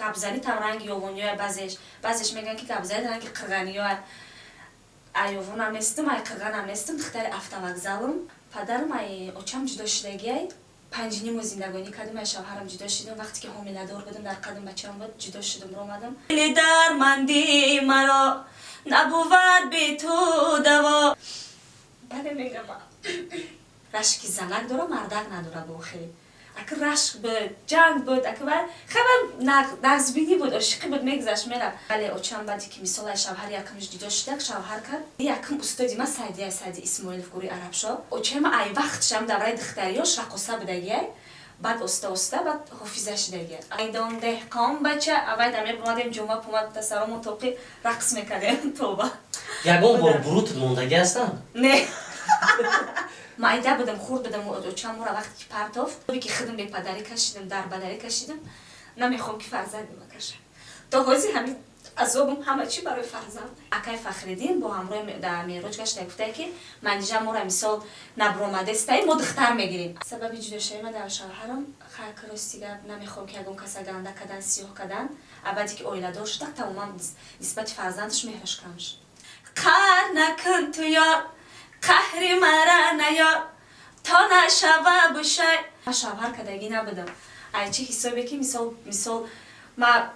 Гапзанӣ там ранги ёвониёя, баъзеш мегӯянд, ки гапзанӣ ранги қирғаниёя. Ай ёвонам нестам, ай қирғанам нестам, духтари автовокзалам. Падарам ай очам ҷудо шудагиай. 5,5 моҳ зиндагонӣ кардем, ай шавҳарам ҷудо шудам. Вақте ки ҳомиладор будам, дар қадам бачаам буд, ҷудо шудам, ромадам. Дарманди маро набувад бе ту даво. Бале, мегам, рашки занак дора, мардак надора. Бохе ака рашк буд, ҷанг буд, ака хабар нағзбинӣ буд, ошиқӣ буд, мегузашт, мерафт. Бале, очам баъде ки, мисол, ай шавҳари якамш ҷудо шудак, шавҳар кард. Якум устоди ма Сайдия, Сайди Исмоилов, гурӯи Арабшо. Очама ай вақтшам, давраи духтариёш, раққоса будагиай, баъд оста оста баъд ҳофиза шудагиай. Айдон деҳқон бача авай да мебомадем, ҷома пумад тасаромо тоқи рақс мекардем, тоба. Ягон бор бурут мондагӣ ҳастанд? Не, майда будам, хурд будам. Очам мора вақте ки партофт, ки худам бепадарӣ кашидам, дарбадарӣ кашидам, намехоҳам, ки фарзанди ма кашад. То ҳозир ҳамин азобам, ҳама чӣ барои фарзанд. Акай Фахриддин бо ҳамроҳи дар мероҷ гашта, гуфтае, ки Манижа мора, мисол, набуромадестай, мо духтар мегирем. Сабаби ҷудошавӣ ма дар шавҳарам, хайр, рости гап, намехоҳам, ки ягон каса ганда кадан, сиёҳ кадан. Баъде ки оиладор шудак, тамоман нисбати фарзандаш меҳраш кам шуд. Қаҳр накун ту ёр, қаҳри мара наёр, то нашава бушай. Ма шавҳар кардагӣ набудам. Ай чӣ ҳисобе ки, мисол, ма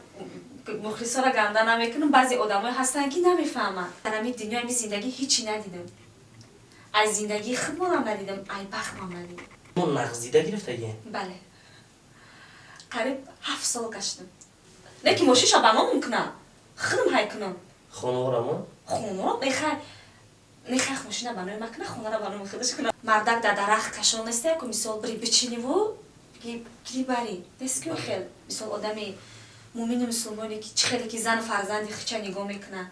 мухлисоро ганда намекунам, баъзе одамое ҳастанд, ки намефаҳманд. Дар ҳамин дунё, ҳамин зиндагӣ ҳичи надидам. Аз зиндагии худмонам надидам, ай бахтмам надидам. Мо нағз дида гирифтагӣ? Бале, қариб 7 сол гаштам, не ки мошиша ба мо мумкунам, худам ҳай кунам. Хонаорамо? Хонаро нехай, нехай, мошина ба номи ма куна, хонара ба номи худаш куна. Мардак дар дарахт кашон неста ку, мисол, бири бичиниву гири барӣ нест ку. Хел, мисол, одами муъмину мусулмоне, ки чӣ хеле ки зану фарзанди хича нигоҳ мекуна,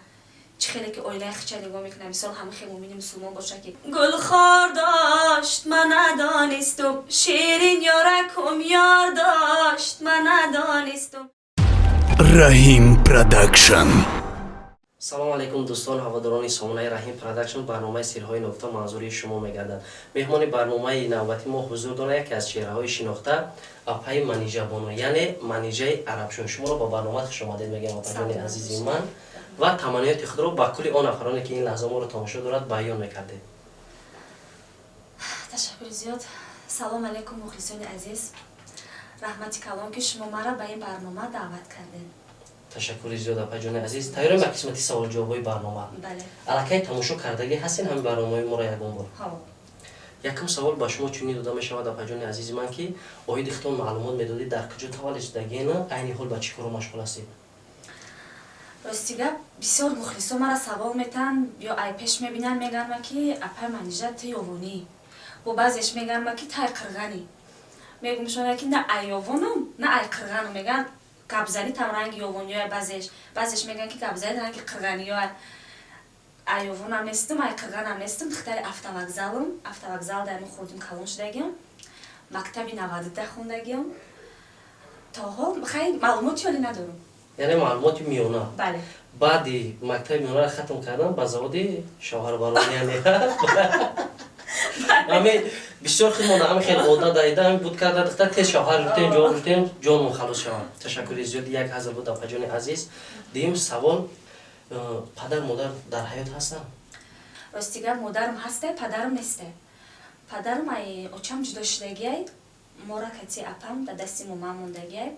чӣ хеле ки оилаи хича нигоҳ мекуна, мисол, ҳама хел муъмини мусулмон боша, ки гулхор дошт, ман надонистум, ширин ёракум ёр дошт, ман надонистум. Раҳим Продакшн. Салому алайкум, дӯстон, ҳаводорони сомонаи Раҳим Продакшн. Барномаи «Сирҳои ногуфта» манзури шумо мегардад. Меҳмони барномаи навбати мо ҳузур дорад яке аз чеҳраҳои шинохта, апаи Манижабону, яъне Манижаи Арабшо. Шуморо ба барнома хушомадед мегӯям, апаҷони азизи ман, ва таманниёти худро ба кулли он нафароне, ки ин лаҳза моро тамошо дорад, баён мекардед. Ташаккури зиёд. Салом алайкум, мухлисони азиз. Раҳмати калон, ки шумо маро ба ин барнома даъват кардед. Ташаккури зиёд, апаҷони азиз. Тайёрем ба қисмати саволҷавобҳои барнома? Бале. Аллакай тамошо кардагӣ ҳастен ҳамин барномаҳои моро ягон бор? Ҳо. Якум савол ба шумо чунин дода мешавад, апаҷони азизи ман, ки оиди худтон маълумот медодед: дар куҷо таваллуд шудагиена, айни ҳол ба чӣ коро машғул ҳастед? Рости гап, бисёр мухлисо мара савол метаҳанд ё ай пеш мебинанд, мегӯянд ма, ки апай Манижа, ту ёвонӣ, бо баъзеш мегӯянд ма, ки тай қирғанӣ. Мегӯмшона, ки на ай ёвонам, на ай қирғанам. Мегӯянд, гапзанӣ там ранги ёвониёя, баъзеш мегӯянд, ки гапзанӣ ранги қирғаниёя. Ай ёвонам нестам, ай қирғанам нестам, духтари автовокзалам. Автовокзал дар мо хурдим, калон шудагиам, мактаби 92 хондагиам. То ҳол хай маълумоти олӣ надорам. Яъне маълумоти миёна? Бале. Баъди мактаби миёнаро хатм кардан ба заводи шавҳарбарон, яъне ҳами бисёр хел монда, ҳами хел одат дарида, ҳами буд карда, духтар тез шавҳар гирифтем, ҷо гирифтем, ҷонмон халос шавад. Ташаккури зиёд, як ҳазр буд, апаҷони азиз. Дуюм савол: падар модар дар ҳаёт ҳастанд? Рости гап, модарам ҳасте, падарам несте. Падарам ай очам ҷудо шудагиай, мора кати апам дар дасти момам мондагиай.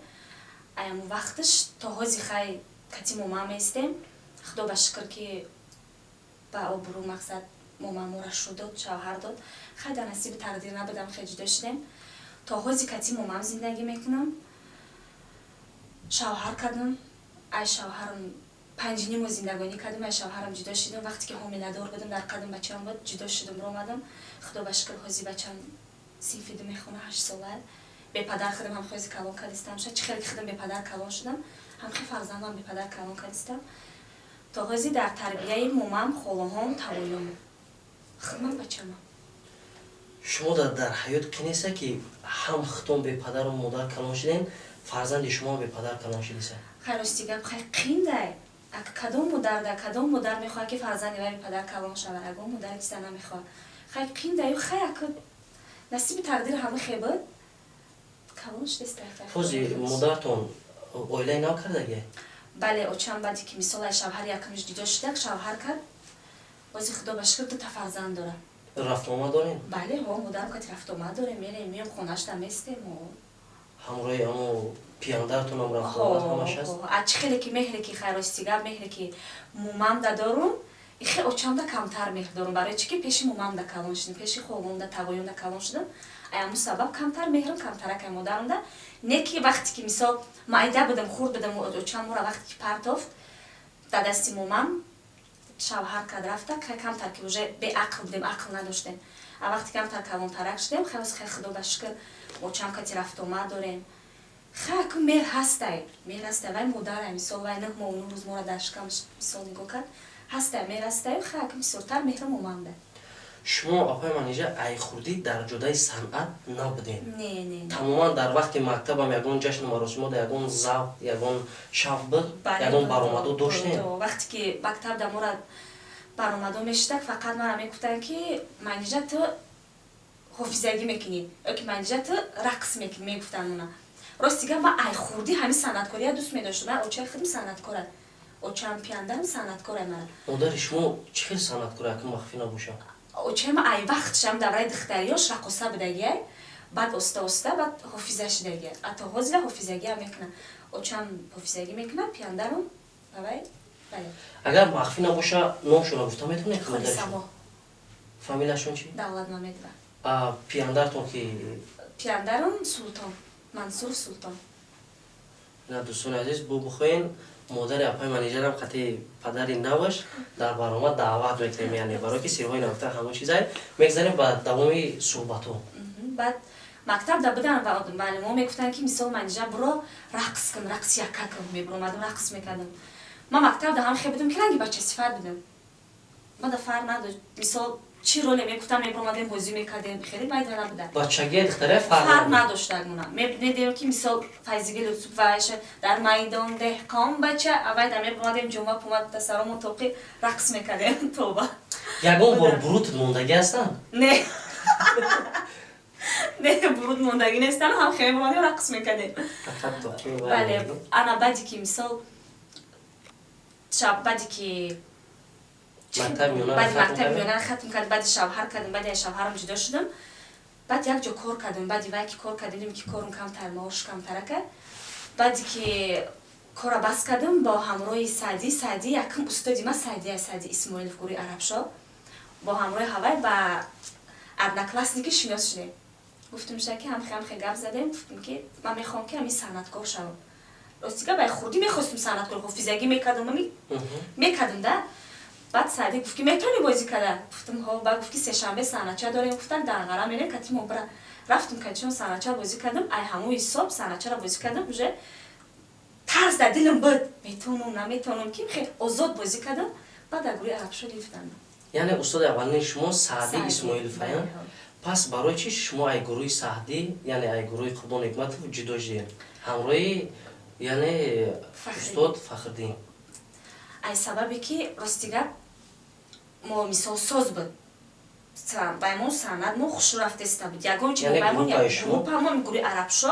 Аяму вақташ то ҳози хай кати момам местем. Худо ба шукр, ки ба обрӯ, мақсад, момам мора шу дод, шавҳар дод. Хай, дар насиби тақдир набудам, хел ҷудо шудем. То ҳози кати момам зиндагӣ мекунам. Шавҳар кардам, ай шавҳарам 5,5 моҳ зиндагонӣ кардем, ай шавҳарам ҷудо шудам. Вақте ки ҳомиладор будам, дар қадам бачаам буд, ҷудо шудам, ромадам. Худо ба шукр, ҳози бачам синфи ду мехона, 8 сола. Бепадар худам ҳам хози калон кардистам. Шояд чӣ хеле ки худам бепадар калон шудам, ҳам хел фарзандам бепадар калон кардистам. То ҳози дар тарбияи момам, холаҳом, тавоём, худмам, бачамам. Шумо дар ҳаёт қинеса, ки ҳам худтон бепадару модар калон шуден, фарзанди шумо бепадар калон шудиса? Хай, рости гап, хай қиндай. Кадом модар да, кадом модар мехоҳад, ки фарзанди вай бепадар калон шавад? Ягон модар чиза намехоҳад. Хай, қиндаю, хай, ака, насиби тақдир ҳама хе буд, калон шудеста. Ҳози модартон Оилаи нав кардагӣ? Бале, очам баъде ки, мисол, ай шавҳари якумиш ҷудо шудак, шавҳар кард. Бози, худо ба шукр, дута фарзанд дорам. Рафтуомад дорем? Бале, ҳо, модарам кати рафтуомад дорем, мерем, миём, хонашда местем. Ҳамроҳи амо пияндаратонам рафтуомад ҳамаш аст? А чӣ хеле ки меҳре ки, хайрости гап, меҳре ки мумамда дорум, ихе очамда камтар меҳр дорум. Барои чӣ ки пеши мумамда калон шудем, пеши холонда, тағоёнда калон шудам, аяму сабаб камтар меҳрам камтарак ай модарамда. Не ки вақте ки, мисол, майда будам, хурд будам, очам мора вақте ки партофт дар дасти мумам, шавҳар кард, рафта, камтар ки уже беақл будем, ақл надоштем. А вақте камтар калонтарак шудем, хелос, хел, худо ба шукр, очам кати рафтуомад дорем. Хайку меҳр ҳастай, меҳр ҳастай. Вай модарай, мисол, вай 9 моҳу 9 рӯз мора дар шикам, мисол, нигоҳ кард. Ҳастай, меҳр ҳастаю. Хайку бисёртар меҳрам оманда. Шумо, апаи Манижа, айхурдӣ дар ҷодаи санъат набудем? Не, не. Тамоман дар вақти мактабам ягон ҷашну маросимода, ягон завқ, ягон шавқ буд, ягон баромадо доштем? Вақте ки мактаб да мора баромадо мешудак, фақат мара мегуфтанд, ки Манижа, ту ҳофизагӣ мекунӣ ё ки Манижа, ту рақс мекунӣ, мегуфтанд она. Рости гап, ман айхурдӣ ҳамин санъаткория дӯст медоштам. Ман очаи худам санъаткора, очаам пияндарам санъаткора мара. Модари шумо чӣ хел санъаткора, акн махфӣ набошад? Очаи ман ай вақтшам давраи духтариёш раққоса будагиай, баъд оста оста баъд ҳофиза шудагиай. Ато ҳозира ҳофизагиам мекунад. Очам ҳофизагӣ мекунад, пияндарам бавай, бале. Агар махфӣ набоша, номшонро гуфта метавонед, ки модари шумо? Холисамо. Фамилияшон чӣ? Давлат Мамедова. А пияндаратон ки? Пияндарам Султон Мансуров, Султон. На, дӯстони азиз, бо бихоҳен, модари апаи Манижарам қати падари наваш дар баромад даъват мекунем, яъне барое ки сирҳои нафта ҳамон чизай. Мегзарем ба давоми суҳбатҳо. Баъд мактаб да будан ва муаллимо мегуфтанд, ки, мисол, Манижа, буро рақс кун, рақси якка кун. Мебуромадам, рақс мекардам. Ман мактаб да ҳам хел будам, ки ранги бачасифат будам. Ма да фарқ надошт, мисол, чӣ роле мегуфтам, мебуромадем, бозӣ мекардем, хеле майда набуда. Бачагия духтария фарқ фарқ надоштагуна. Медидем, ки, мисол, Файзигил Юсуф вайша дар майдон деҳқон бача авай да мебуромадем, ҷома пума тасаромон тоқи, рақс мекардем, тоба. Ягон бор бурутат мондагӣ ҳастанд? Не, не, буруд мондагӣ нестан. Ҳам хеле мебуромадем, рақс мекардем. Фақат тоқи? Бале. Ана баъде ки, мисол, шаб баъде ки Мактаби миёнаро баъди хатм мактаби кардед? миёнаро хатм кард, баъди шавҳар кардам, баъди аз шавҳарам ҷудо шудам, баъд як ҷо кор кардам. Баъди вай ки кор кардем, дидем, ки корум камтар, маош камтарака. Баъде ки кора бас кардам, бо ҳамроҳи Саъдӣ, Саъдӣ якум устоди ма Саъдия, Саъди Исмоилов, гурӯҳи Арабшо, бо ҳамроҳи ҳавай ба Одноклассники шинос шудем. Гуфтумша, ки ҳамхе ҳамхе гап задем, гуфтум, ки ман мехоҳам, ки ҳамин санъаткор шавам. Рости гап, ай хурдӣ мехостум санъаткор, ҳофизагӣ мекардам, ами мекардам да. Баъд Саъдӣ гуфт, ки метавонӣ бозӣ карда? Гуфтум, ҳо. Баъд гуфт, ки сешанбе санъатча дорем, гуфтан, Данғара мерем, кати мо бира. Рафтум, катишон санъатча бозӣ кардам. Ай ҳамун ҳисоб санъатчаро бозӣ кардам. Уже тарс дар дилам буд, метавонам, наметавонам, ки хел озод бозӣ кардам. Баъд дар гурӯҳи Арабшо гирифтам. Яъне устоди аввалини шумо Саъдӣ Исмоилов, ая? Бале, ҳо. Пас барои чӣ шумо ай гурӯҳи Саъдӣ, яъне ай гурӯҳи Қурбон Ҳикматов ҷудо шудед, ҳамроҳи, яъне, Фахриддин. устод Фахриддин? Ай сабабе ки, рости гап, мо, мисол, соз буд баймон, санъат мо хушрӯ рафтеста буд, ягон чи. Яъне баймон группаи шумо? Группа мо, гурӯҳи Арабшо,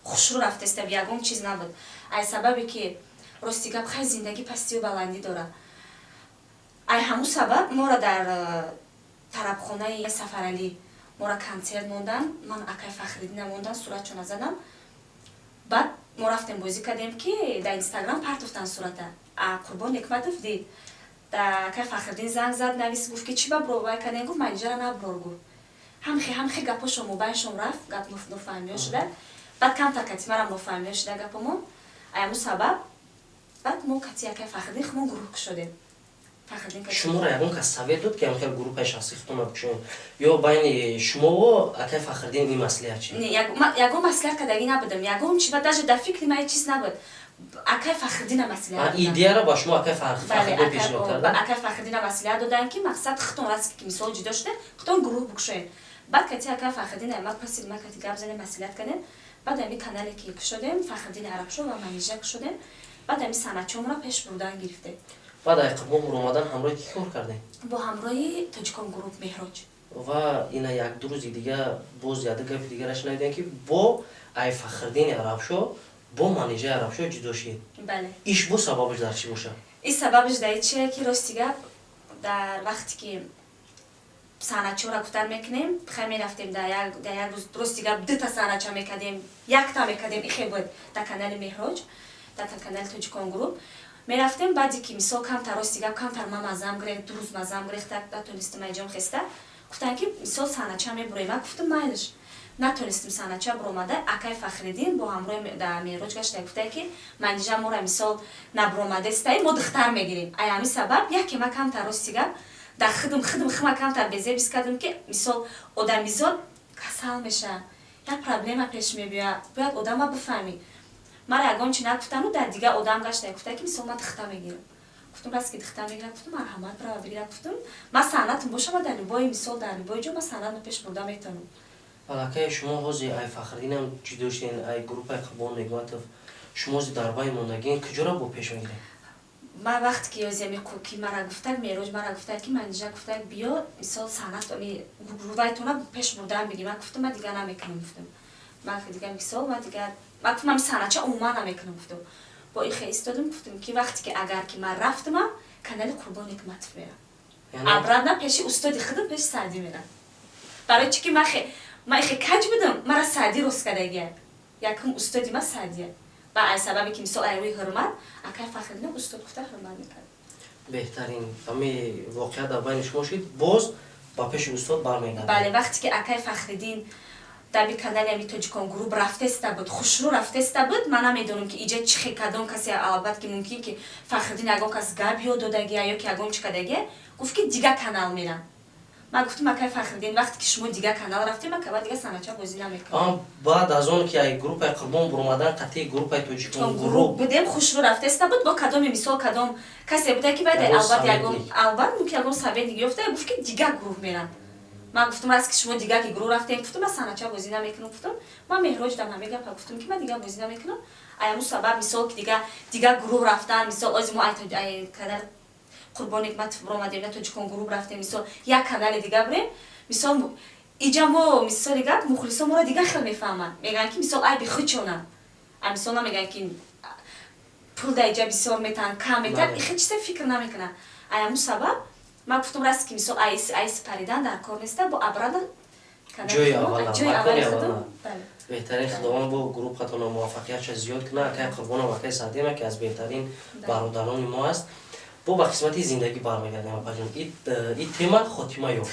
хушрӯ рафтеста буд, ягон чиз набуд. Ай сабабе ки, рости гап, хай, зиндагӣ пастию баландӣ дорад. Ай ҳамун сабаб моро дар тарабхонаи Сафаралӣ мора консерт мондан, ман акай Фахриддина мондан, суратчона задам. Баъд мо рафтем, бозӣ кардем, ки дар Инстаграм партофтан сурата. А Қурбон Ҳикматов дид, да акай Фахриддин занг зад, навис, гуфт, ки чӣ ба бро вай кардем? Гуфт, Манижара наброр, гуфт. Ҳамхе ҳамхе гапошон мобайншон рафт, гап нофаҳмиё шуда. Баъд камтар кати марам нофаҳмиё шуда гапомон. Ай ҳамун сабаб баъд мо кати акай Фахриддин хумон гурӯҳ кушодем. Фахриддин Шуморо ягон кас совет дод, ки ҳамхел группаи шахсӣ худтонро кушоед, ё байни шумово акай Фахриддин ин маслиҳат чи? Не, ягон маслиҳат кардагӣ набудам, ягон чи, ба даже дар фикри ман ҳеҷ чиз набуд. Акай Фахриддина маслиҳат додам. Идеяро ба шумо акай Бале, Фахриддин пешниҳод карда? Акай Фахриддина маслиҳат доданд, ки мақсад худтон раст, ки, мисол, ҷудо шуда, худтон гурӯҳ бикушоед. Баъд кати акай Фахриддин ма пасид, ма кати гап задем, маслиҳат кардем. Баъд ами канале ки кушодем, Фахриддини Арабшо ва Манижа кушодем. Баъд ами санъатчиҳомро пеш бурдан гирифтем. Баъд ай Қурбон буромадан ҳамроҳи кӣ кор кардем? Бо ҳамроҳи Тоҷикон гурӯҳ, Меҳроҷ. Ва ина як ду рӯзи дига боз яду гапи дигара шунавидем, ки бо ай Фахриддини Арабшо Бо Манижаи Арабшоҳ ҷудо шид. Бале. Иш бо сабабаш дар чӣ бошад? Ин сабабаш дар чие, ки рости гап, дар вақте ки санъатчиҳоро гуфтан мекунем, хай мерафтем, дар як рӯз, рости гап, дута санъатча мекардем, якта мекардем, ихе буд дар канали Меҳроҷ, дар канали Тоҷикон Груп мерафтем. Баъде ки, мисол, камтар, рости гап, камтар ман маззам гирехт, 2 рӯз маззам гирехт, натонистам айҷом хеста. Гуфтанд, ки мисол санъатча мебурем. Ман гуфтам, майлиш. Натонистем санъатча буромада. Акай Фахриддин бо ҳамроҳи дар Меҳроҷ гашта гуфта, ки Манижа мора, мисол, набуромадестай, мо духтар мегирем. Ай ҳамин сабаб яке ма камтар, рости гап, дар худм хима камтар безебис кардам, ки мисол одамизод касал меша, як проблема пеш мебиёяд, бояд одама бифаҳмӣ. Мара ягон чи нагуфтану дар дигар одам гашта гуфта, ки мисол ман духта мегирам. Гуфтам, раст ки духта мегирам, гуфтам, марҳамат, брава бигира. Гуфтам, ман санъатам боша, ма дар любой, мисол, дар любой ҷо ма санъатро пеш бурда метавонам. Аллакай шумо ҳозир ай Фахриддинам ҷудо шуден, ай группаи Қурбон Неъматов. Шумо ҳозир дар бай мондагин, куҷоро бо пеш мегиред? Ман вақте ки ёзиями ки мара гуфтак, Мероҷ мара гуфтак, ки Манижа гуфтак, биё, мисол, санъат гурӯҳайтона пеш бурдан бигир. Ман гуфтам, ман дигар намекунам, гуфтам. Ман дигар, мисол, ман дигар, ман гуфтам, ман санъатча умуман намекунам, гуфтам. Бо ихе истодам, гуфтам, ки вақте ки агар ки ман рафтамам, канали Қурбон Ҳикматов мерам, обратно пеши устоди худам, пеши Саъдӣ мерам. Барои чӣ ки ман ихе каҷ будам, мара Саъдӣ рост кардагия. Якум устоди ман Саъдия. Ба ай сабабе ки, мисол, ай рӯи ҳурмат акай Фахриддин устод гуфта ҳурмат мекард. Беҳтарин. Ҳами воқеа дар байни шумо шид, боз ба пеши устод бармегардед. Бале, вақте ки акай Фахриддин дар би канали ами Тоҷикон Груп рафтеста буд, хушрӯ рафтеста буд, ман намедонам, ки иҷа чӣ хе кадом касе, албат ки мумкин ки Фахриддин ягон кас гап ёд додагия ё ки ягон чӣ кардагия, гуфт, ки дигар канал мерам. Ман гуфтам, акай Фахриддин, вақте ки шумо дигар канал рафтем, ман каба дигар санъатча бозӣ намекунам. Баъд аз он ки ай группаи Қурбон буромадан, қатъи группаи Тоҷикон Груп будем, хушрӯ рафтеста буд, бо кадоме, мисол, кадом касе буда, ки баъд албат ягон, албат мумкин ягон советник ёфта, гуфт, ки дигар гурӯҳ мерам. Ман гуфтам, раст ки шумо дигар ки гурӯҳ рафтем, гуфтам, ман санъатча бозӣ намекунам. Гуфтам, ман Меҳроҷ дам ҳамин гапа гуфтам, ки ман дигар бозӣ намекунам. Ай ҳамун сабаб, мисол, ки дигар гурӯҳ рафтан, мисол, ози мо ай канали Қурбон Ҳикматов буромадем, на Тоҷикон Груп рафтем, мисол, як канали дигар бурем, мисол, иҷа мо, мисоли гап, мухлисо моро дигар хел мефаҳманд, мегӯянд, ки мисол айби худшонанд. А мисол намегӯянд, ки пул дар иҷа бисёр метаҳанд, кам метаҳанд, ихе чизе фикр намекунанд. Ай ҳамун сабаб ман гуфтам, раст ки мисол айси паридан дар кор неста, бо обратно ҷои аввала. Беҳтарин. Худованд бо группатона муваффақиятша зиёд кунад. Акай Қурбонам, акай Саъдима, ки аз беҳтарин бародарони мо аст. Бо ба қисмати зиндагӣ бармегардем, апаҷон. И тема хотима ёфт.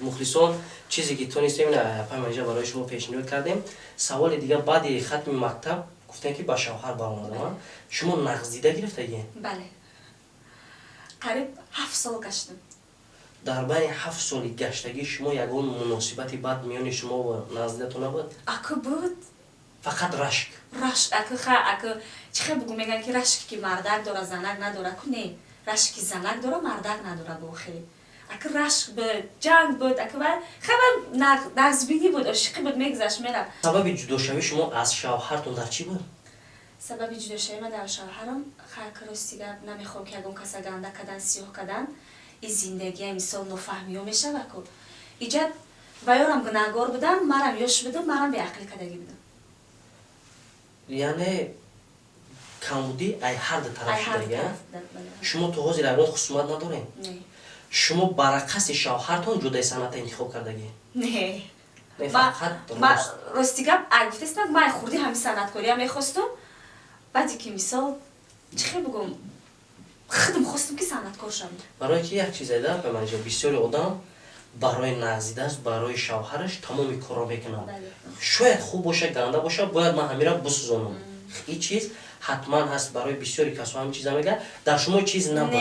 Мухлисон, чизе ки тонистем, апай Манижа барои шумо пешниҳод кардем. Саволи дигар: баъди хатми мактаб гуфтем, ки ба шавҳар баромадам. Шумо нағздида гирифтагӣ? Бале, қариб 7 сол гаштам. Дар байни 7 соли гаштагӣ шумо ягон муносибати бад миёни шумо ва нағздидатон набуд? Аку, буд. Фақат рашк? Рашк, аку, ха, аку чӣ хел бугу, мегӯянд, ки рашки ки мардак дора, занак надора. Ку не, рашки занак дора, мардак надора. Бо охири аку рашк буд, ҷанг буд, аку хама нағзбинӣ буд, ошиқӣ буд, мегузашт, мерафт. Сабаби ҷудошавии шумо аз шавҳартон дар чӣ буд? Сабаби ҷудошавӣ ман дар шавҳарам, ха, рости гап, намехоҳам, ки ягон каса ганда кадан, сиёҳ кадан. И зиндагия, мисол, нофаҳмиҳо мешава ку иҷа ваёрам гунаҳгор будам, марам ёш будам, марам беақлӣ кардагӣ будам. Яъне камбудӣ ай ҳар ду тараф шудага. Шумо то ҳозир ягон хусумат надорем? Шумо барақаси шавҳартон ҷудаи санъата интихоб кардагӣ? Не, рости гап, ай гуфтестам, ман хурдӣ ҳамин санъаткориям мехостум. Баъде ки, мисол, чӣ хел бугум, худам хостум, ки санъаткор шавам. Барои ки як чизе да манҷа, бисёри одам барои нағзидааст, барои шавҳараш тамоми корро мекунад. Шояд хуб боша, ганда боша, бояд ман ҳамира бисӯзонам. Ин чиз ҳатман ҳаст, барои бисёри касо ҳамин чиза мегӯяд. Дар шумо чиз набуд,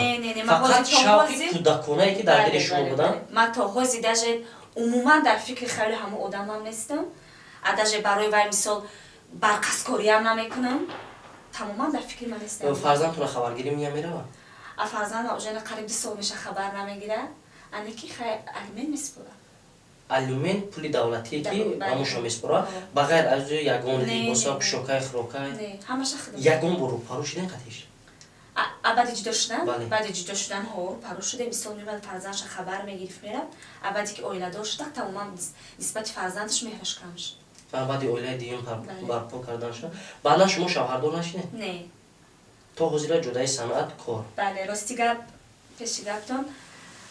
фақат шавқи кӯдаконае, ки дар дили шумо буданд? Ман то ҳозир даже умуман дар фикри хаёли ҳамон одамам нестам, а даже барои вай, мисол, барқасткориам намекунам, тамоман дар фикри ман нестам. Фарзандтона хабаргирӣ мия меравад? А фарзандам уже қариб 2 сол меша, хабар намегирад, ане ки хай алимент меспорад. Алимент пули давлатие, ки ҳамошо меспорад. Ба ғайр аз ӯ ягон либоса, пӯшокай, хӯрокай? Ҳамаша худам. Ягон бор рӯпарӯ шуден қатиш? А баъди ҷудо шудан? Баъди ҷудо шудан ҳо, рӯпарӯ шудем. Мисол, меомад, фарзандша хабар мегирифт, мерафт. А баъде ки оиладор шуда, тамоман нисбати фарзандаш меҳраш кам шуд. Баъди оилаи дуюм барпо кардан шуд. Баъдан шумо шавҳардор нашидед? Не. То ҳозира ҷодаи санъат кор. Бале, рости гап, пеши гаптон,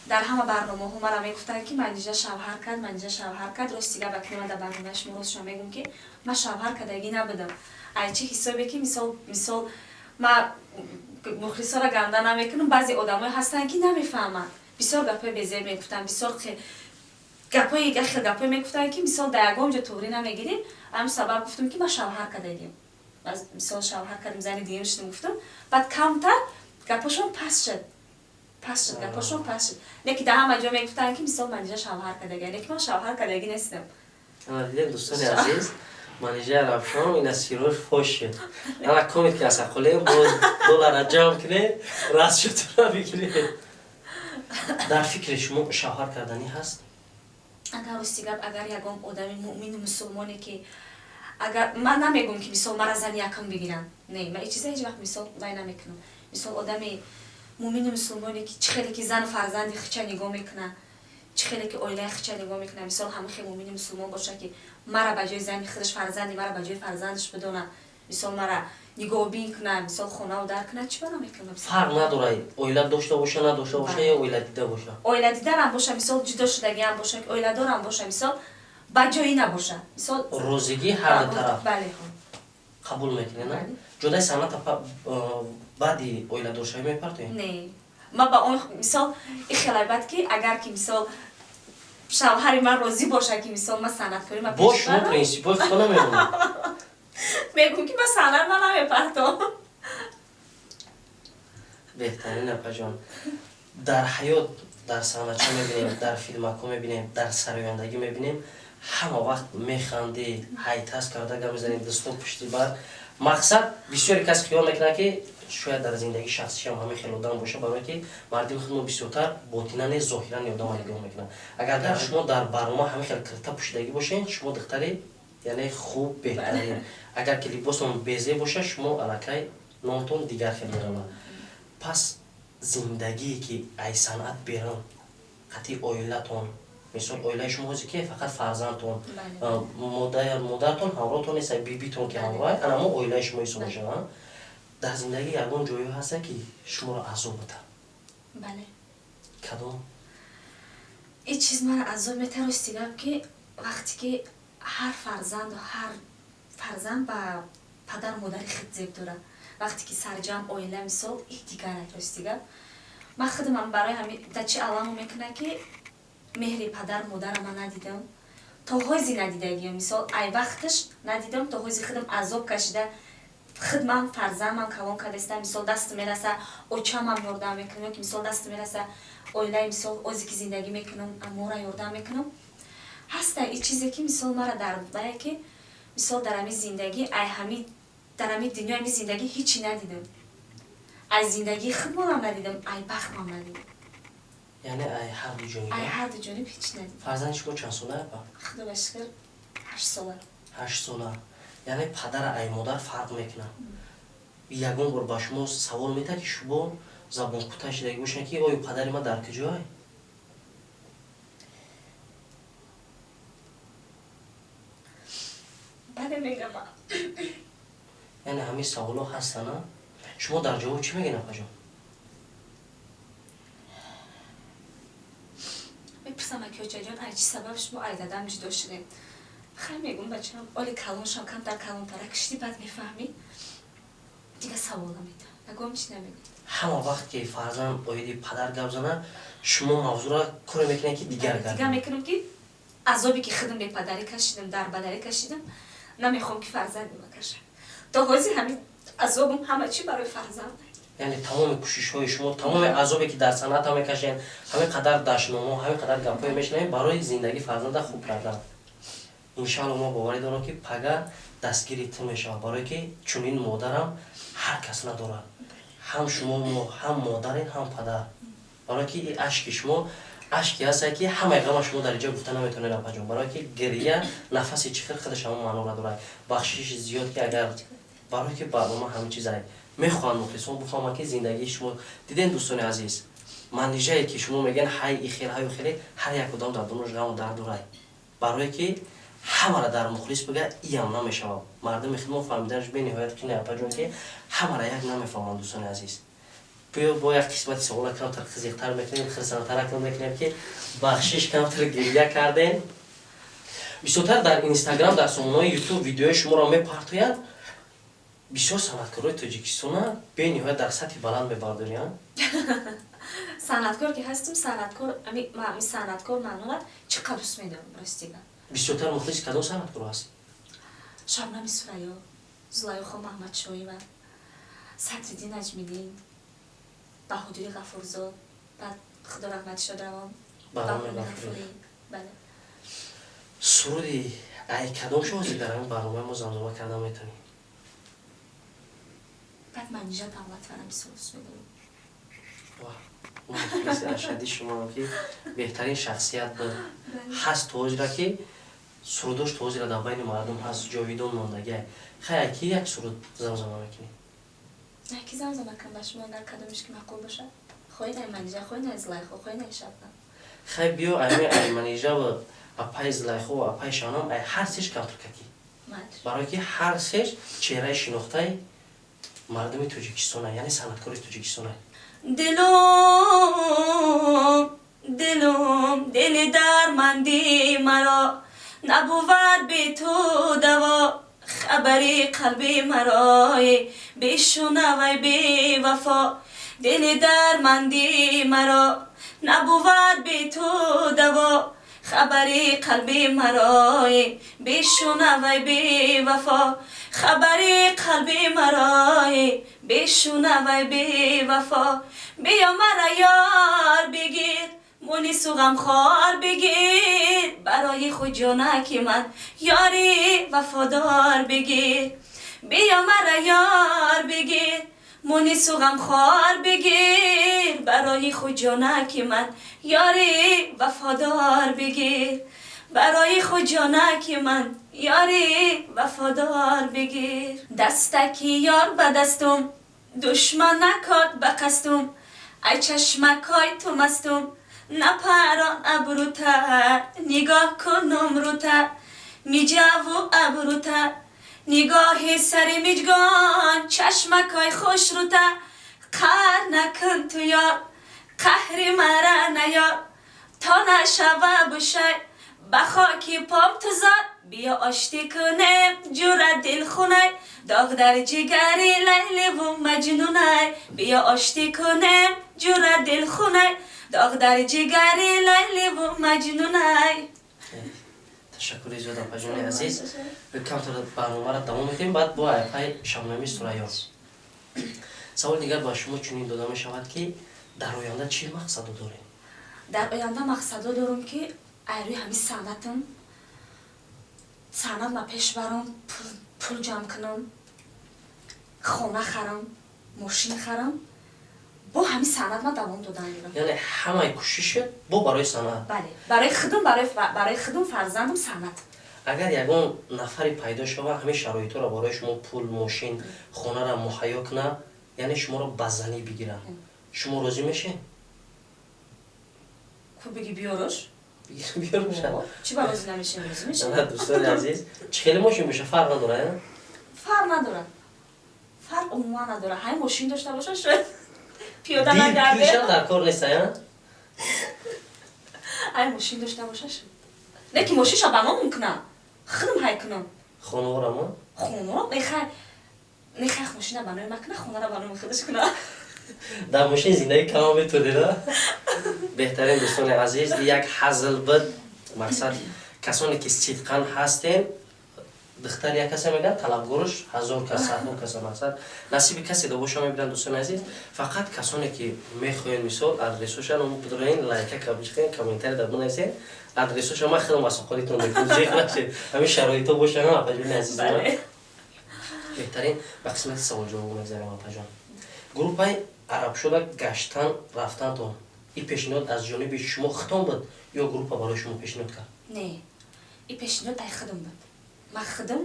дар ҳама барномаҳо мара мегуфтанд, ки Манижа шавҳар кард, Манижа шавҳар кард. Рости гап, акни ман дар барномаи шумо ростшо мегӯм, ки ман шавҳар кардагӣ набудам. Ай чӣ ҳисобе ки мисол ма мухлисоро ганда намекунам, баъзе одамое ҳастанд, ки намефаҳманд. Бисёр гапҳои безеб мегуфтанд, бисёр гапҳои хел гапҳое мегуфтанд, ки мисол дар ягон ҷо туғрӣ намегирӣ. Ҳамин сабаб гуфтам, ки ман шавҳар кардагим. Мисол, шавҳар кардем, зани дуюм шудем, гуфтам. Баъд камтар гапҳошон паст шуд, паст шуд, гапҳошон паст шуд. Леки дар ҳама ҷо мегуфтанд, ки мисол Манижа шавҳар кардагӣ, леки ман шавҳар кардагӣ нестам. Дидем, дӯстони азиз, Манижа Равшон ина сирош фош шуд. Ана комит ки асақолем, боз доллара ҷамъ кунед, раст шудра бигиред. Дар фикри шумо шавҳар карданӣ ҳаст? Агар рости гап, агар ягон одами муъмину мусулмоне ки, агар ман намегӯм, ки мисол мара зани якум бигиранд, не, ман ин чиза ҳеҷ вақт мисол вай намекунам. Мисол, одами муъмину мусулмоне ки чӣ хеле ки зану фарзанди хича нигоҳ мекунад, чӣ хеле ки оилаи хича нигоҳ мекунад, мисол, ҳама хел муъмини мусулмон бошад, ки мара ба ҷои зани худаш, фарзанди мара ба ҷои фарзандаш бидонад, мисол, мара нигоҳбин кунад, мисол, хонаву дар кунад, чӣ ба намекунам? Фарқ надорад, оила дошта боша, надошта боша ё оила дида боша? Оила дидарам боша, мисол, ҷудо шудагиам боша, оиладорам боша, мисол, ба ҷои набоша, мисол. Розигӣ ҳар ду тараф. Бале. Қабул мекунед, на? Ҷодаи санъата баъди оиладоршавӣ мепартоед? Не, ма ба он мисол и хелай бад, ки агар ки мисол шавҳари ман розӣ боша, ки мисол ма санъаткорӣ ма Бо шумо принсипҳои худо намемонад. Мегӯм, ки ма санъат ма намепартом. Беҳтарин, апаҷон. Дар ҳаёт, дар санъатча мебинем, дар филмакҳо мебинем, дар сарояндагӣ мебинем, ҳама вақт механдӣ, ҳайтаз карда гап мезанед, дӯстон пушти бар. Мақсад, бисёре кас хиёл мекунад, ки шояд дар зиндагии шахсишам ҳамин хел одам боша, барое ки мардими худмо бисёртар ботина не, зоҳиран одама нигоҳ мекунад. Агар дар шумо дар барнома ҳамин хел кирта пӯшидагӣ бошед, шумо духтари, яъне, хуб, беҳтарин. Агар ки либосон безе боша, шумо аллакай номтон дигар хел меравад. Пас зиндагие ки ай санъат берун, қатъи оилатон, мисол, оилаи шумо ҳозир ки фақат фарзандтон, модаратон ҳамроҳтон нест, бибитон ки ҳамроҳ, анамо оилаи шумо ҳисоб мешавад. Дар зиндагӣ ягон ҷойҳо ҳаста, ки шуморо азоб буда? Бале. Кадом? Ин чиз мара азоб метар, рости гап, ки вақте ки ҳар фарзанду ҳар фарзанд ба падару модари худ зеб дорад, вақте ки сарҷамъ оила, мисол, ик дигар. Рости гап, ман худамам барои ҳами да чӣ аламо мекунад, ки меҳри падару модара ман надидам, то ҳози надидагиам. Мисол, ай вақташ надидам, то ҳози худам азоб кашида, худман фарзандмам калон кардастам. Мисол, дасту мераса, очамам ёрдам мекунам, ки мисол, дасту мераса, оилаи, мисол, озе ки зиндагӣ мекунам, амора ёрдам мекунам. Ҳаста и чизе, ки мисол мара дард, ки мисол дар ҳами зиндагӣ, ай ҳами дар ҳами дунё, ҳами зиндагӣ ҳичи надидам. Аз зиндагии худмонам надидам, ай бахтмам надидам. Яъне ай ҳар ду ҷониб? Ай ҳар ду ҷониб ҳеч надидам. Фарзанди шумо чанд сола, апа? Худо ба шукр, 8 сола. 8 сола. Яъне падара ай модар фарқ мекунад. Ягон бор ба шумо савол метаҳад, ки шумо забонкӯтаҳ шидаги бошед, ки оё падари ман дар куҷое? Бале, мегам. Яъне ҳамин саволҳо ҳастана. Шумо дар ҷавоб чӣ мегӯед, апаҷон? Мепурсам: аки, очаҷон, ай чӣ сабаб шумо ай дадам ҷудо шудем? Хай, мегум, бачам, оли калоншам, камтар калонтара кишди, баъд мефаҳмӣ. Дига савол намедиҳам, ягон чӣ намегӯм. Ҳама вақт ки фарзанд оиди падар гап зана, шумо мавзӯъро коре мекунед, ки дигар дигар гардед. Мекунам, ки азобе ки худам бепадарӣ кашидам, дарбадарӣ кашидам, намехоҳам, ки фарзанди ма кашад. То ҳозир ҳамин азобам ҳама чӣ барои фарзанд. Яъне тамоми кӯшишҳои шумо, тамоми азобе ки дар санъат ҳам мекашед, ҳамин қадар дашномҳо, ҳамин қадар гапҳое мешунавем, барои зиндагии фарзанда хуб кардан. Иншаалло, мо боварӣ дорам, ки пага дастгири ту мешавад, барое ки чунин модарам ҳар кас надорад. Ҳам шумо ҳам модарен, ҳам падар, барое ки ин ашки шумо ашке ҳастае, ки ҳамаи ғама шумо дар инҷа гуфта наметавонед, апаҷон, барое ки гирия нафаси чӣ хел худаш ҳамон маъноро дорад. Бахшиши зиёд, ки агар барое ки барнома ҳамин чизае мехоҳанд мухлисон бифаҳманд, ки зиндагии шумо. Дидем, дӯстони азиз, Манижае ки шумо мегӯянд, ҳай и хел, ҳай хеле, ҳар як одам дар дунёш ғаму дард дорад, барое ки Ҳамара дар мухлис бига, иам намешавад. Мардуми хидмо фаҳмиданаш бениҳоят қине, апаҷон, ки ҳамара як намефаҳманд. Дӯстони азиз, биё, бо як қисмати савола камтар қизиқтар мекунем, хирсандтаракон мекунем, ки бахшиш, камтар гиря кардем. Бисёртар дар Инстаграм, дар сомонаҳои Ютуб видеои шуморо мепартоянд. Бисёр санъаткорои Тоҷикистона бениҳоят дар сатҳи баланд мебардориянд. Санъаткор ки ҳастум, санъаткор, ами санъаткор маънорад, чӣ қадр дӯст медорам, ростига. Бисёртар мухлиси кадом санъаткоро ҳаст? Шабнами Сурайё, Зулайхо Маҳмадшоева, Садриддин Наҷмиддин, Баҳодури Ғафурзод, баъд, худо раҳмати шодравон, Ғафурӣ. Бале. Суруди ай кадом шоҳози дар ҳамин барномаи мо замзама карда метавонӣ? Баъд Манижа Давлатвара бисёр дӯст медорам. Мухлиси ашадди шумоам, ки беҳтарин шахсият буд, ҳаст тоҷира, ки сурудош тоҷира дар байни мардум ҳаст, ҷовидон мондагиай. Хай, ки як суруд замзама мекунӣ? Ки замзама кунам ба шумо, дар кадомиш ки маъқул бошад? Хоҳӣ най Манижа, хоҳӣ най Зулайхо, хоҳӣ най Шабнам. Хай, биё, ами ай Манижа ва апаи Зулайхо ва апаи Шабнам, ай ҳар сеш камтаркакӣ, барое ки ҳар сеш чеҳраи шинохтаи мардуми Тоҷикистона, яъне санъаткори Тоҷикистона. Дилум, дилум, дили дарманди маро набувад бе ту даво. Хабари қалби марои бишунавай, бевафо. Дили дарманди маро набувад бе ту даво. Хабари қалби марои бишунавай, бевафо. Хабари қалби марои бишунавай, бевафо. Биё, мара ёр бигир, мунису ғамхор бигир. Барои худ ҷонаки ман ёри вафодор бигир. Биё, мара ёр бигир, мунису ғамхор бигир. Барои худ ҷонаки ман ёри вафодор бигир. Барои худ ҷонаки ман ёри вафодор бигир. Дастаки ёр ба дастум, душман накод ба қастум. Ай чашмакой ту мастум, напарон абрута, нигоҳ кунум рута, миҷаву абрута. Нигоҳи сари миҷгон, чашмакой хушрута. Қаҳр накун ту ёр, қаҳри мара наёр. То нашава бушай ба хоки пом ту зор. Биё, оштӣ кунем, ҷура дилхунай. Доғ дар ҷигари Лайливу Маҷнунай. Биё, оштӣ кунем, ҷура дилхунай. Доғ дар ҷигари Лайливу Маҷнунай. Ташаккури зиёд, апаҷони азиз. Камтар барномаро давом мекунем, баъд бо апаи Шабнами Сурайё. Саволи дигар ба шумо чунин дода мешавад, ки дар оянда чӣ мақсадо доред? Дар оянда мақсадо дорам, ки айрӯи ҳамин санъатам, санъат ма пеш барам, пул ҷамъ кунам, хона харам, мошин харам, бо ҳамин санъат ма давом додан мегирам. Яъне ҳамаи кӯшишат бо барои санъат? Бале, барои худам, барои худам, фарзандам, санъат. Агар ягон нафаре пайдо шава, ҳамин шароитҳоро барои шумо, пул, мошин, хонаро муҳайё кунад, яъне шуморо ба занӣ бигирад, шумо розӣ мешед? Ку биги, биёрош. Биёроша. Чӣ ба розӣ намешем? Розӣ мешем. Дӯстони азиз, чӣ хеле мошин боша, фарқ надорад? Фарқ надорад, фарқ умуман надорад. Ҳай, мошин дошта боша, шояд пиёда нагарде. Дилшам дар кор нест, а? Ай, мошин дошта боша, шуд. Не ки мошинша ба ном кунам, худам ҳай кунам. Хонаорамо? Хонаро нехай, нехай, мошина ба номи ма куна, хонара ба номи худаш куна. Дар мошин зиндагӣ кама метонед. Беҳтарин, дӯстони азиз, як ҳазл буд. Мақсад, касоне ки сидқан ҳастен, духтар як касе мегӯяд, талабгорш ҳазор кас, садҳо каса. Мақсад, насиби касе да боша, мебинанд. Дӯстони азиз, фақат касоне ки мехоҳед, мисол, адресоша бидроен, лайка кабиқен, комментарий да бинависен, адресоша ман хеле масоқолитон мекунам, ҷеғ нашед. Ҳамин шароито боша, апаҷони азиз. Беҳтарин, ба қисмати саволҷавоб мегзарем, апаҷон. Группаи Арабшода гаштан рафтантон, ин пешниҳод аз ҷониби шумо хитон буд ё группа барои шумо пешниҳод кард? Не, ин пешниҳод ай худам буд. Ман худам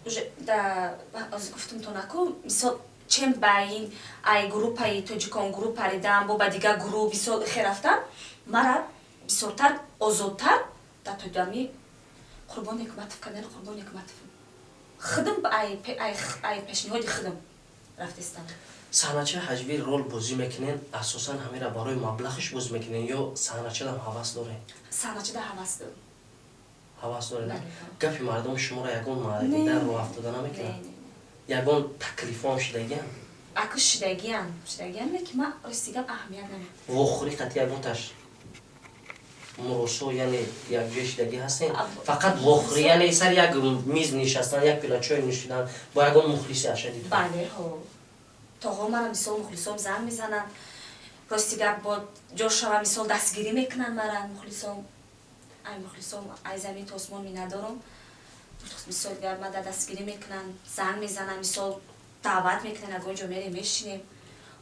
уже да гуфтум то наку, мисол, чем ба ин ай группаи тоҷикон группа ридам, бо ба дигар гурӯҳ, мисол, хе рафтам, мара бисёртар озодтар дар тоҷами Қурбон Ҳикматов кардани Қурбон Ҳикматов худам ай пешниҳоди худам рафтестам. Саҳначаи ҳаҷвӣ рол бозӣ мекунен, асосан ҳамира барои маблағаш бозӣ мекунен ё саҳначадам ҳавас дорен? Саҳначада ҳавас дорам. Ҳавас доред? Бале. Гапи мардум шуморо ягон Не. дар роҳ афтода Не, намекунад? не. Ягон таклифҳоам шидагиам? Аку шидагиам, шидагиам, не ки ман рости гап аҳамият намедиҳам. Вохӯрӣ қатъи ягонташ муросо, яъне якҷоя шидагӣ ҳастен? Фақат вохӯрӣ, яъне сари як миз нишастан, як пила чой нӯшидан бо ягон мухлиси ашади ту? Бале, ҳо, тоғо мара мисол мухлисом занг мезананд. Рости гап, бо ҷо шава, мисол, дастгирӣ мекунанд мара мухлисом. Ай мухлисом ай замин то осмон миннатдорум. Мисол гап, мада дастгирӣ мекунанд, занг мезананд, мисол, даъват мекунанд, ягон ҷо мерем, мешинем.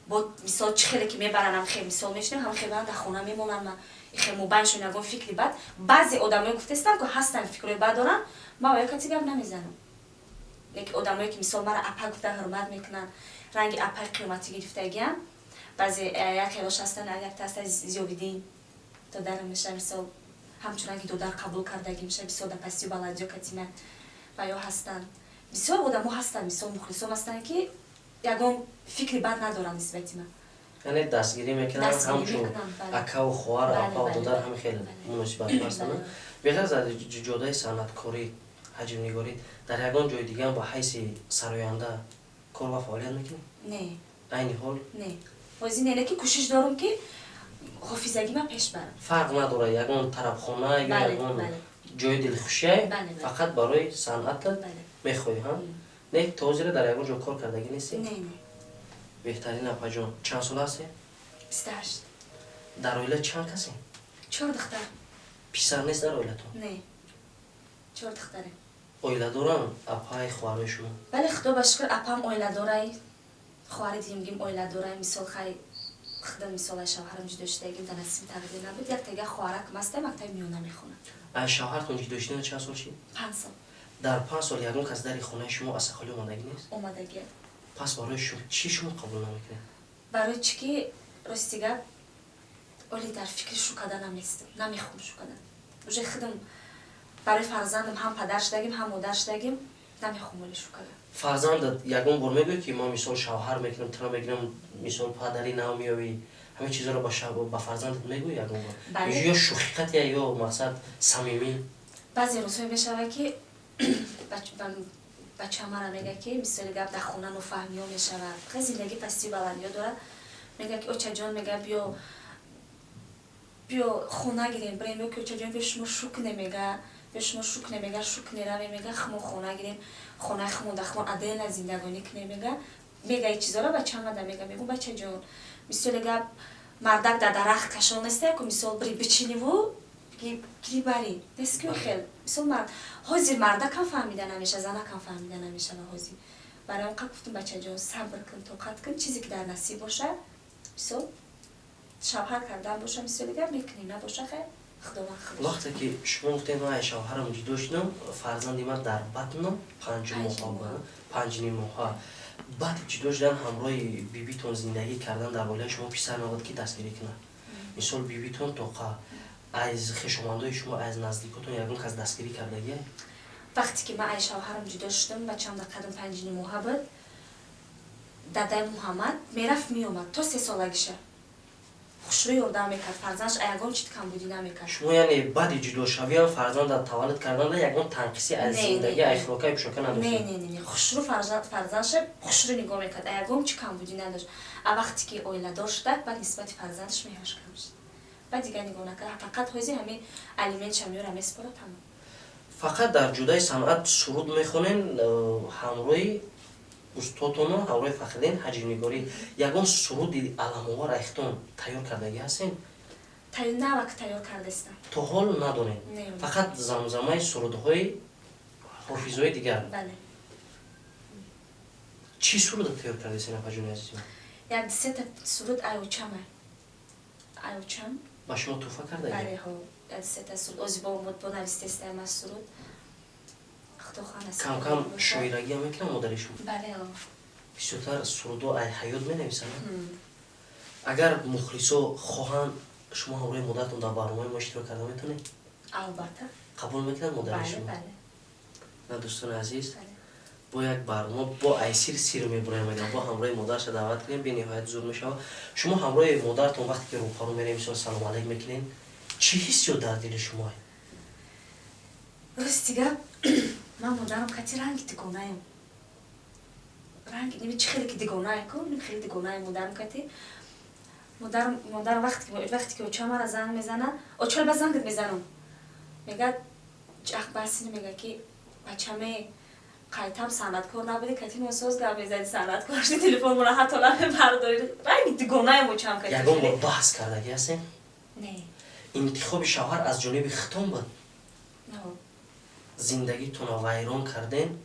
Бо мисол, чӣ хеле ки мебаранам, хел мисол мешинем, ҳам хел баран дар хона мемонанд. Ма ихел мубайншон ягон фикри бад, баъзе одамое гуфтестам, ки ҳастанд, фикрҳои бад доранд, ман ба каси гап намезанам. Лекин одамое ки мисол мара апа гуфта ҳурмат мекунанд, ранги апаи қиёматӣ гирифтагиам, баъзе як хелош ҳастанд, якта ҳаста Зиёвиддин, додарам меша, мисол, ҳамчун ранги додар қабул кардагӣ меша, бисёр дар пастию баландиё катима ва ё ҳастанд. Бисёр одамо ҳастанд, мисол, мухлисон ҳастанд, ки ягон фикри бад надоранд нисбати ман. Яъне дастгирӣ мекунанд. Дастгирӣ ҳамчун мекунанд, бале. Акаву хоҳар, Бале, апаву бале. додар ҳами хел муносибат ҳастанд. Беғарз аз ҷодаи санъаткорӣ, ҳаҷвнигорӣ, дар ягон ҷои дигаам ба ҳайси сароянда кор ва фаъолият мекунӣ? Не. Айни ҳол? Не, ҳозир не, лекин кӯшиш дорум, ки ҳофизагӣ ман пеш барам. Фарқ надорад, ягон тарабхона ё Бале. ягон Бале. ҷои дилхушия? Бале, бале. Фақат барои санъатат Бале. мехоҳӣ, ҳа? Не, то ҳозира дар ягон ҷо кор кардагӣ нестӣ? Не. Беҳтарин, апаҷон. Чанд сола ҳастӣ? 28. Дар оила чанд касе? Чор духтар. Писар нест дар оилатон? Не, чор духтарем. Оиладорам апаи, хоҳарои шумо? Бале, худо ба шукр, апам оиладорай, хоҳари дуюмгим оиладорай. Мисол, хай, худам, мисол, ай шавҳарам ҷудо шудагим, дар насиби тақдир набуд. Яктага хоҳаракам ҳастай, мактаби миёна мехонад. Ай шавҳартон ҷудо шудана чанд сол шид? 5 сол. Дар 5 сол ягон кас дари хонаи шумо асахолӣ омадагӣ нест? Омадагия. Пас барои шумо чӣ шумо қабул намекунед? Барои чӣ ки, рости гап, оли дар фикри шу карданам нестам, намехоҳам шу кардан. Уже худам барои фарзандам ҳам падар шудагим, ҳам модар шудагим, намехоҳам оли шу кардан. Фарзандат ягон бор мегӯяд, ки ман, мисол, шавҳар мекунам, тура мегирам, мисол, падари нав меёвӣ? Ҳамин чизоро ба фарзандат мегӯӣ ягон бор? Бале. Ё шӯхиқатия, ё мақсад самимӣ? Баъзе рӯзҳое мешавад, ки бача мара мега, ки мисоли гап, дар хона нофаҳмиҳо мешавад. Хай, зиндагӣ пастию баландиҳо дорад. Мега, ки очаҷон, мега, биё, биё, хона гирем, бирем, ё ки очаҷон, биё, шумо шу кунем, мега, биё, шумо шу кунем, мега, шу куне равем, мега, хмо хона гирем, хонаи хмон, дар хмон отдельно зиндагонӣ кунем, мега. Мега и чизоро бача мада мега. Мегум: бачаҷон, мисоли гап, мардак дар дарахт кашол нестая ку, мисол, бири бичиниву гири барӣ нест ку. Хел мисол, ҳозир мардакам фаҳмида намеша, занакам фаҳмида намешава ҳозир. Барои он қад гуфтум: бачаҷон, сабр кун, тоқат кун, чизе ки дар насиб боша, мисол, шавҳар кардан боша, мисоли гап, мекунем, набоша, хай, худованд худаш. Вақте ки шумо гуфтед, ман шавҳарам ҷудо шудам, фарзанди ман дар батнам 5 моҳа, 5,5 моҳа, баъди ҷудо шудан ҳамроҳи бибитон зиндагӣ кардан, дар оилаи шумо писар набуд, ки дастгирӣ кунад? Мисол, бибитон тоқа, аз хешомандои шумо, аз наздикотон ягон кас дастгирӣ кардагия? Вақте ки ман ай шавҳарам ҷудо шудам, бачам дар қадам 5,5 моҳа буд, дадаи Муҳаммад мерафт, меомад то 3 солагиша, хушрӯ ёрдам мекард, фарзандаш ягон чиз камбудӣ намекард. Шумо, яъне, баъди ҷудошавиам фарзанда таваллуд карданда ягон танқисӣ аз Не, зиндагӣ, не. аз хӯрокаи пӯшока Не. надоштед? Не, хушрӯ фарзандша хушрӯ нигоҳ мекард, ягон чи камбудӣ надошт. А вақте ки оиладор шудак, баъд нисбати фарзандаш меҳраш кам шуд, баъд дигар нигоҳ накард, фақат ҳози ҳамин алиментша меёра, меспора, тамом. Фақат дар ҷудаи санъат суруд мехонен ҳамроҳи устодтону ҳамроҳи Фахриддин ҳаҷвнигорӣ. Ягон суруди аламовар айхтон тайёр кардагӣ ҳастен? Навак тайёр кардастам. То ҳол надонед? Не. Фақат замзамаи сурудҳои ҳофизҳои дигар? Бале. Чӣ суруда тайёр кардастен, апаҷони азизим? Як дусета суруд айочама, айочам. Ба шумо тӯҳфа кардагӣ? Бале, ҳо, як дусета суруд ози бо бо навистестаям аз суруд, худо хоҳ насиб Кам-кам бошад. шоирагиам мекунам модари шумо? Бале, ҳо. Бисёртар сурудо ай ҳаёт менависанд. Агар мухлисо хоҳанд, шумо ҳамроҳи модаратон дар барномаи мо иштирок карда метавонед? Албатта. Қабул мекунад модари Бале. шумо? Бале. На, дӯстони азиз, Бале. бо як барнома бо айсир сир мебураем, агар бо ҳамроҳи модарша даъват кунем, бениҳоят зур мешавад. Шумо ҳамроҳи модартон вақте ки рӯпарӯ мерем, мисол, салом алейк мекунем, чӣ ҳиссиёт дар дили шумо? Рости гап, ман модарам кати ранги дигонаем, ранги ними чӣ хеле ки дигонае ку, ним хеле дигонаем модарам кати. Модарам вақте ки оча мара занг мезана, оча ба зангат мезанам, мегӯяд, басини, мега ки бачаме, қайтам санъаткор набуди, кати носоз гап мезади, санъаткор шуди, телефонмона ҳатто намебардори. Ранги дигонаем очам кати. Ягон бор баҳс кардагӣ ҳастем? Не. Интихоби шавҳар аз ҷониби хитон буд? Не. Зиндагитонро вайрон кардем,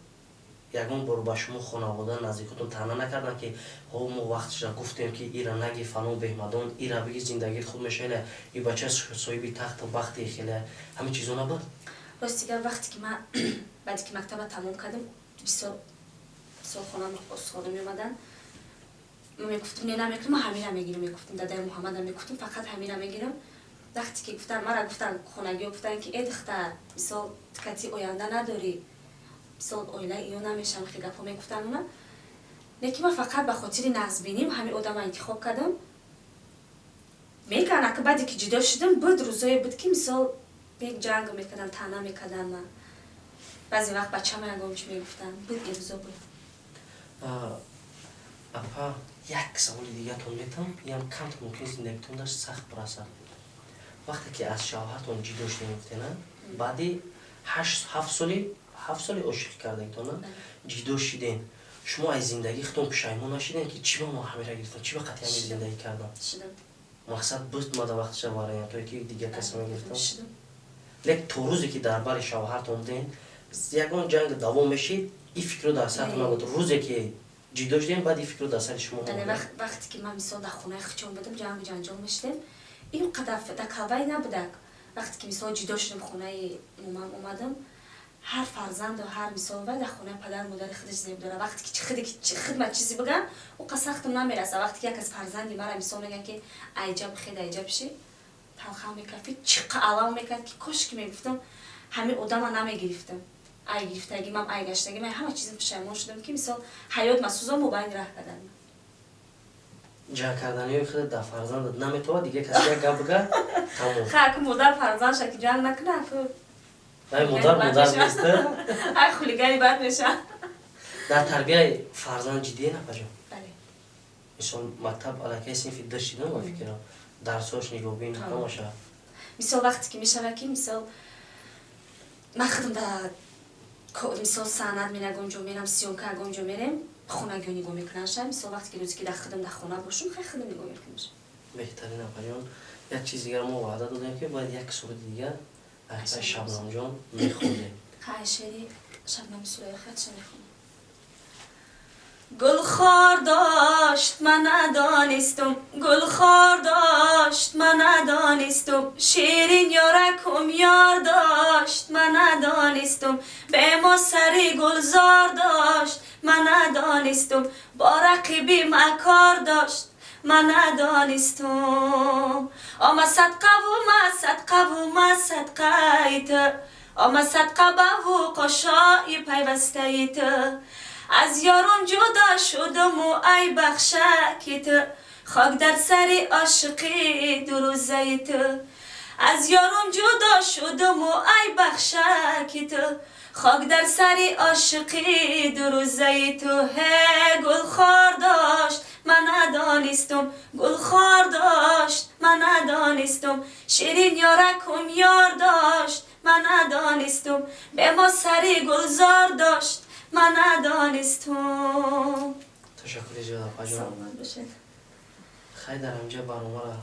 ягон бор ба шумо хонавода, наздикотон таъна накарданд, ки ҳо, мо вақтша гуфтем, ки ира наги, фалон беҳмадон, ира биги, зиндагит хуб мешава, и бача соҳиби тахту бахти, хеле ҳамин чизо набуд? Рости гап, вақте ки ман баъде ки мактаба тамом кардам, бисёр бисёр хонам осода меомаданд. Мегуфтам, не, намекунам, ман ҳамина мегирам, мегуфтам, дадаи Муҳаммадам мегуфтам, фақат ҳамина мегирам. Вақте ки гуфтан, мара гуфтан, хонагиҳо гуфтан, ки э, духтар, мисол, кати оянда надорӣ, мисол, оилаи иё намешам, хеле гапҳо мегуфтан уна. Лекин ман фақат ба хотири нағзбиним ҳамин одама интихоб кардам. Меган, ака, баъде ки ҷудо шудам, буд рӯзое буд, ки мисол бег ҷанг мекардан, таъна мекардан. Ман баъзе вақт бачама ягон чӣ мегуфтанд, буд, ин рӯзо буд. Апа, як саволи дигатон метавам, ям камтар мумкин зиндагитон дашт сахт бирасад. Вақте ки аз шавҳартон ҷудо шудем, гуфтена, баъди 7 соли ошиқӣ кардагитона ҷудо шидем, шумо аз зиндагии худтон пушаймон нашидем, ки чӣ ба мо ҳамира гирифтам, чӣ ба қатъи ҳамин зиндагӣ кардам? Шидам. Мақсад буд мада вақтша вариантое, ки дигар каса мегирифтам? Шидам. Лек то рӯзе ки дар бари шавҳартон будем, ягон ҷанг давом мешид, ин фикрро дар сартон набуд? Рӯзе ки ҷудо шудем, баъд ин фикрро дар сари шумо? Вақте ки ман, мисол, дар хонаи хучон будам, ҷангу ҷанҷол мешудем, ин қадар дар калбай набудак. Вақте ки, мисол, ҷудо шудем, хонаи момам омадам. Ҳар фарзанду ҳар, мисол, вай дар хонаи падару модари худаш зеб дорад. Вақте ки хидмат чизе бигам, ӯ қа сахтам намераса. Вақте ки як аз фарзанди мара, мисол, мегӯян, ки айҷаб хед, айҷаб ши, талхам мекард, чӣ қа алам мекард, ки кошки, мегуфтам, ҳамин одама намегирифтам. Ай гирифтагимам, ай гаштагим, ай ҳама чизм пушаймон шудам, ки, мисол, ҳаёт масӯзон мобайни раҳ кардам. Ҷанг карданиҳои худат дар фарзандат наметавад, дигар касе як гап бига, тамом. Ха, ку модар фарзандша ки ҷанг накуна, ку Ай модар модар нест. Ай хулигани бад меша. Дар тарбияи фарзанд ҷиддие, напаҷон? Бале. Мисол, мактаб аллакай синфи ду шидам, ба фикрам, дарсош нигоҳбин ҳамаша? Мисол, вақте ки мешава, ки, мисол, ман худам да, мисол, санъат мен ягон ҷо мерам, съёмка ягон ҷо мерем, хонагиҳо нигоҳ мекунанша. Мисол, вақте ки рӯзе ки дар худам дар хона бошум, хай, худам нигоҳ мекунамш. Беҳтарин, апаҷон. Як чиз дигар, мо ваъда додем, ки бояд як суруди дигар айпай Шабнамҷон мехондем. Хай, шери Шабнами Сурайё хатша мехонам. Гулхор дошт, ман надонистум, гулхор дошт, ман надонистум, ширин ёракум ёр дошт, ман надонистум, бе мо сари гулзор дошт, ман надонистум, бо рақиби макор дошт, ман надонистум. Ома садқаву ма садқаву ма садқаи ту, ома садқа баву қошои пайвастаи ту, аз ёрон ҷудо шудуму ай бахшаки ту, хок дар сари ошиқи дурӯзаи ту, аз ёрон ҷудо шудуму ай бахшаки ту, хок дар сари ошиқи дурӯзаи ту. Ҳе, гулхор дошт, ман надонистум, гулхор дошт, ман надонистум, ширин ёракум ёр дошт, ман надонистум, бе мо сари гулзор дошт, ман надонистум. Ташаккури зиёд, апаҷон. Саломат бошед. Хай, дар ҳамҷа барномаро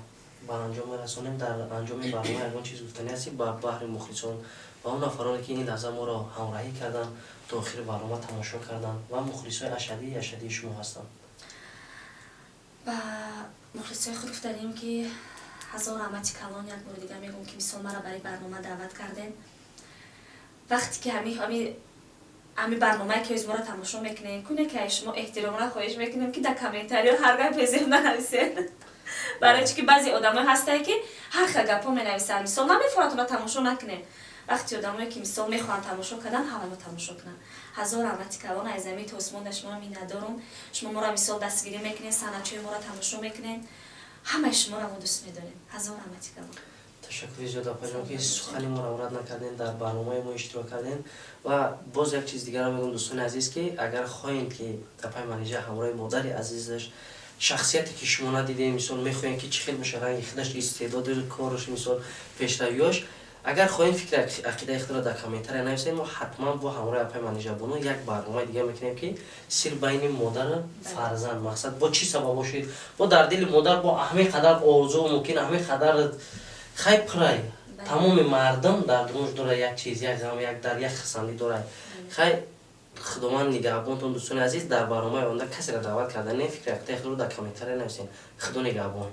ба анҷом мерасонем. Дар анҷоми барнома ягон чиз гуфтанӣ ҳастӣ ба баҳри мухлисон ва он нафароне, ки ин лаҳза моро ҳамроҳӣ карданд, то охири барнома тамошо карданд ва мухлисои ашадии ашадии шумо ҳастанд? Ба мухлисои худ гуфтанем, ки ҳазор раҳмати калон. Як бори дигар мегӯм, ки, мисол, мара барои барнома даъват кардем. Вақте ки ҳами барномае ки моро тамошо мекунем, куне ки ай шумо эҳтиромона хоҳиш мекунем, ки дар комментариё ҳар гап безеб нанависед, барои чӣ ки баъзе одамое ҳастае, ки ҳар хел гапҳо менависанд. Мисол, намефорад, она тамошо накунем. Вақти одамое, ки мисол мехоҳанд тамошо кардан, ҳамаро тамошо кунанд. Ҳазор раҳмати калон, аз замин то осмон да шуморо миннатдорум. Шумо моро мисол дастгирӣ мекунед, санъатчиҳои моро тамошо мекунед. Ҳамаи шуморо мо дӯст медорем. Ҳазор раҳмати калон. Ташаккури зиёд, апаҷон, ки сухани моро рад накардем, дар барномаи мо иштирок кардем. Ва боз як чиз дигарро мегӯям, дӯстони азиз, ки агар хоҳем, ки апаи Манижа ҳамроҳи модари азизаш, шахсияте ки шумо надидем, мисол, мехоҳем, ки чӣ хел боша ранги худаш, истеъдоди кораш, мисол, пешравиёш, агар хоҳем, фикри ақидаи худро дар комментария нависем. Мо ҳатман бо ҳамроҳи апаи Манижа бону як барномаи дига мекунем, ки сир байни модару фарзанд, мақсад, бо чӣ сабаб бошед, бо дар дили модар бо ҳамин қадар орзу, мумкин ҳамин қадар хай пурай. Тамоми мардум дар дунуш дорад як чиз, як ғам, як дар, як хурсандӣ дорад. Хай, Худованд нигаҳбонтон, дӯстони азиз. Дар барномаи оянда касеро даъват карда не, фикри ақидаи худро дар комментария нависем. Худо нигаҳбон.